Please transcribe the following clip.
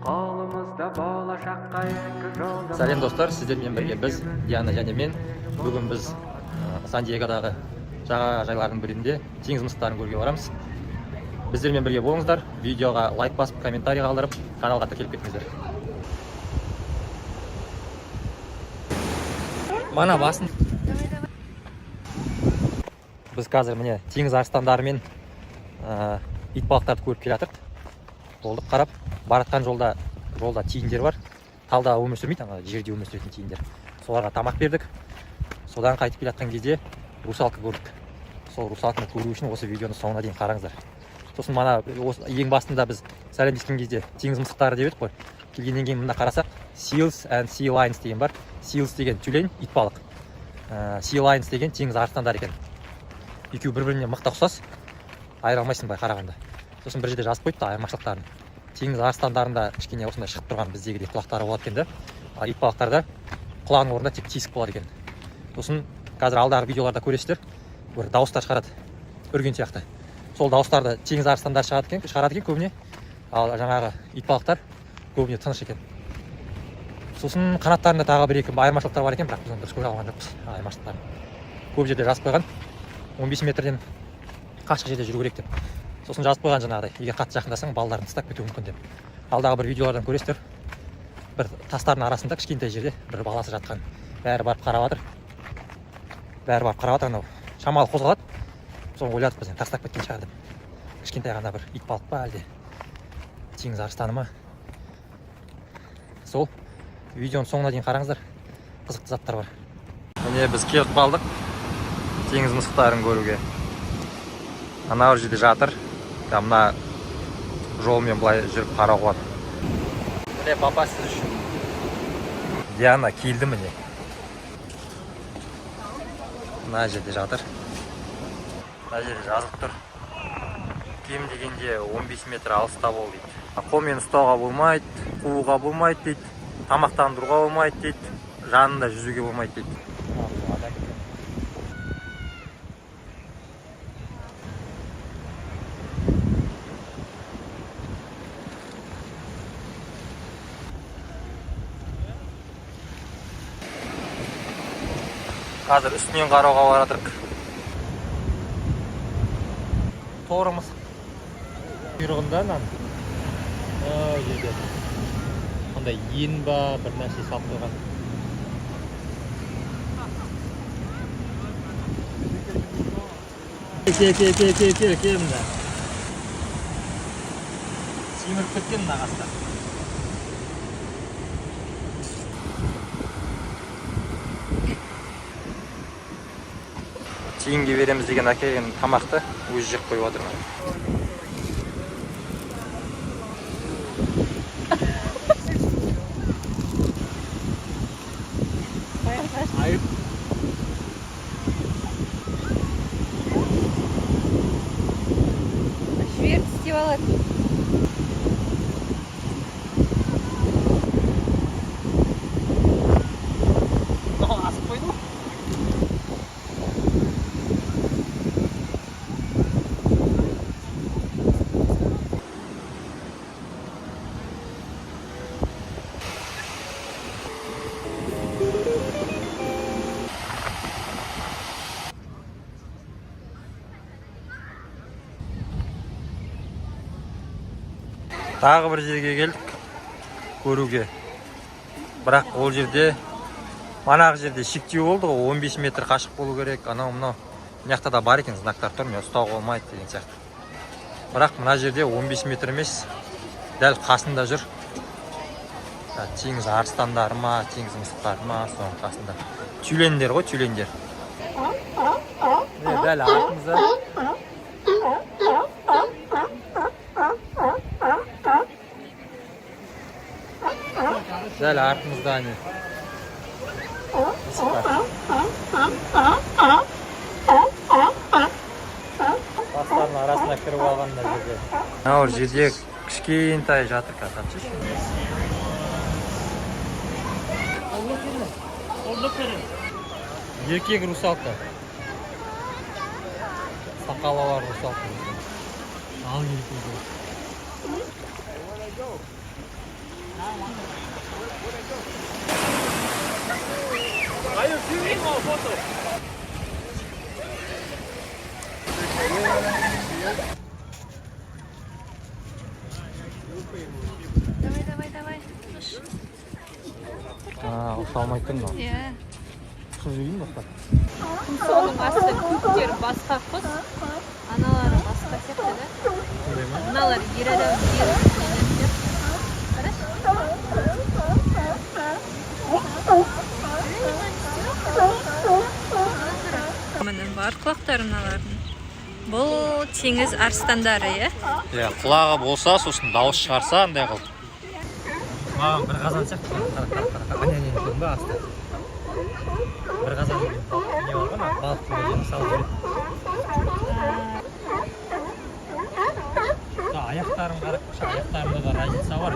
Қолымызда болашаққа екі жолдама. Сәлем, достар! Сіздермен бірге біз, Диана және мен. Бүгін біз Сан Диегодағы жағажайлардың бірінде теңіз мысықтарын көруге барамыз. Біздермен бірге болыңыздар, видеоға лайк басып, комментарий қалдырып, каналға тіркеліп кетіңіздер. Мана басын. Біз қазір, міне, теңіз арыстандары мен итбалықтарды көріп келе жатырмық. Болдық қарап. Баратқан жолда тиіндер бар, талда өмір сүрмейді, ана жерде өмір сүретін тиіндер. Соларға тамақ бердік. Содан қайтып келе жатқан кезде русалка көрдік. Сол русалканы көру үшін осы видеоны соңына дейін қараңыздар. Сосын мана осы ең басында біз сәлемдескен кезде теңіз мысықтары деп едік қой. Келгеннен кейін мында қарасақ, seals and sea lions деген бар. Seals деген тюлень, итбалық, sea lions деген теңіз арыстандары екен. Екеуі бір біріне мықты ұқсас, айыра алмайсың былай қарағанда. Сосын бір жерде жазып қойыпты айырмашылықтарын. Теңіз арыстандарында кішкене осындай шығып тұрған, біздегідей құлақтары болады екен да, ал итбалықтарда құлағының орнында тек тесік болады екен. Сосын қазір алдағы видеоларда көресіздер, бір дауыстар шығарады, үрген сияқты. Сол дауыстарды теңіз арыстандары шығарады екен көбіне, ал жаңағы итбалықтар көбіне тыныш екен. Сосын қанаттарында тағы бір екі айырмашылықтар бар екен, бірақ біз оны дұрыс көре алған жоқпыз айырмашылықтарын. Көп жерде жазып қойған, 15 метрден қашық жерде жүру керек деп. Сосын жазып қойған жаңағыдай, егер қатты жақындасаң, балаларын тастап кетуі мүмкін деп. Алдағы бір видеолардан көресіздер, бір тастардың арасында кішкентай жерде бір баласы жатқан. Бәрі барып қарап жатыр, бәрі барып қарап жатыр. Анау шамалы қозғалады. Соны ойладық біз, енді тастап кеткен шығар деп. Кішкентай ғана бір итбалық па, әлде теңіз арыстаны ма? Сол видеоның соңына дейін қараңыздар, қызықты заттар бар. Міне, біз келіп қалдық теңіз мысықтарын көруге. Анау жерде жатыр. Мына жолмен былай жүріп қарауға болады. Міне, папа, сіз үшін. Диана келді, міне, мына жерде жатыр. Мына жерде жазылып тұр, кем дегенде 15 метр алыста бол дейді. Қолмен ұстауға болмайды, қууға болмайды дейді, тамақтандыруға болмайды дейді, жанында жүзуге болмайды дейді. Адам екен. Қазір үстінен қарауға бара жатырмық. Торы мысық құйрығында мынаның мына жерде қандай ен ба, бір нәрсе салып қойған. Кел, кел, кел, кел, кел, кел! Мында семіріп кеткен мына қасқа. Тиынге береміз деген әкелген тамақты өзі жеп қойып жатыр мына. Айып. Жіберіп тістеп алады. Асып қойды ғой. Тағы бір жерге келдік көруге, бірақ ол жерде, манағы жерде шектеу болды ғой, 15 метр қашық болу керек, анау мынау. Мына жақта да бар екен, знактар тұр, міне, ұстауға болмайды деген сияқты. Бірақ мына жерде 15 метр емес, дәл қасында жүр. Теңіз арыстандары ма, теңіз мысықтары ма, соның қасында. Тюлендер ғой, тюлендер. Міне, дәл артымызда. Дәл артымызда, әне, мысықтар. Тастардың арасына кіріп алған мына жерде. Мынау жерде кішкентай жатыр қазір. Тапшы. Еркек русалка. Сақалы бар русалка. Ал, еркек. Давай, давай, давай. Ұш. А, ұша алмай тұр мынау. Иә. Ұшып жіберейін ба? Тұмсығының асты көктері басқа құс, аналары басқа сияқты да. Сондай ма? Мыналар ер адам, ер нелер сияқты. Қарашы. Міне, бар құлақтары мыналардың. Бұл теңіз арыстандары, иә? Иә, құлағы болса, сосын дауыс шығарса андай қылып. Маған бір қазан сияқты. Қара, қара, қара, қара. Әне, әне, көрдің ба, асты. Бір қазан не бар ғой, ана балықтың нелерін салып жібереді. Да, аяқтарын қарап көрші, аяқтарында да разница бар.